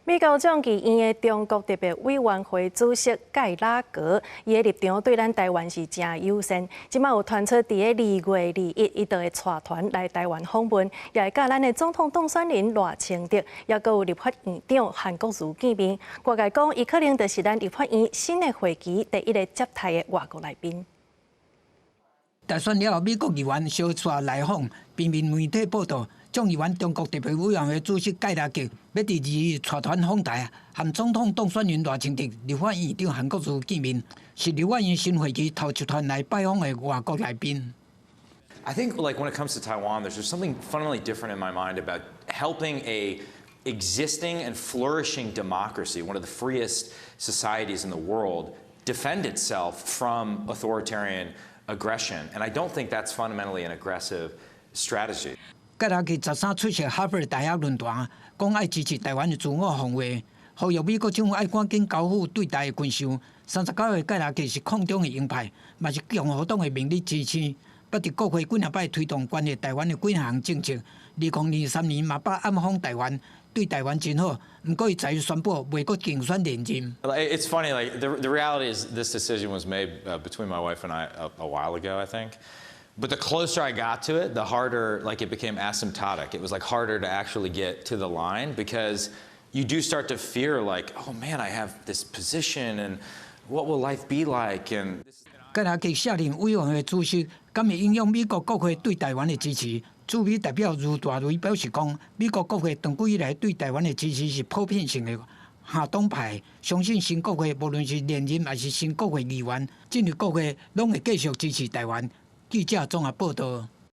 美國眾議院的中國特別委員會主席蓋拉格，伊的立場對咱台灣是誠友善。這馬有傳出佇咧2月21，伊就會帶團來台灣訪問，也會佮咱的總統當選人賴清德，抑閣有立法院長韓國瑜見面。外界講，伊可能就是咱立法院新的會期第一个接待的外國來賓。大選了後，美國議員相紲來訪，平面媒體報導，眾議院中國特別委員會主席蓋拉格欲佇2月帶團訪台，和總統當選人賴清德、立法院長韓國瑜見面，是立法院新會期頭一團來拜訪的外國來賓。 I think, like, when it comes to Taiwan, there's just something fundamentally different in my mind about helping a existing and flourishing democracy, one of the freest societies in the world, defend itself from authoritarian aggression. And I don't think that's fundamentally an aggressive strategy. 蓋拉格13出席哈佛大學論壇，講愛支持台灣的自我防衛，呼籲美國政府愛趕緊交付對台的軍售。39歲蓋拉格是抗中的鷹派，嘛是共和黨的明日之星，捌佇國會幾若擺推動關於台灣的幾項政策。2023年嘛捌暗訪台灣，對台灣真好。毋過伊昨日宣布袂閣競選連任。 It's funny, like, the reality is this decision was made between my wife and I a while ago, I think. But the closer I got to it, the harder, like, it became asymptotic. It was, like, harder to actually get to the line because you do start to fear, like, "Oh man, I have this position and what will life be like?" And 蓋拉格卸任委員會主席，敢會影響美國國會對台灣的支持？駐美代表余大雷表示講，美國國會長久以來對台灣的支持是普遍性的，跨黨派，相信新國會無論是連任還是新國會議員進入國會，攏會繼續支持台灣。記者綜合報導。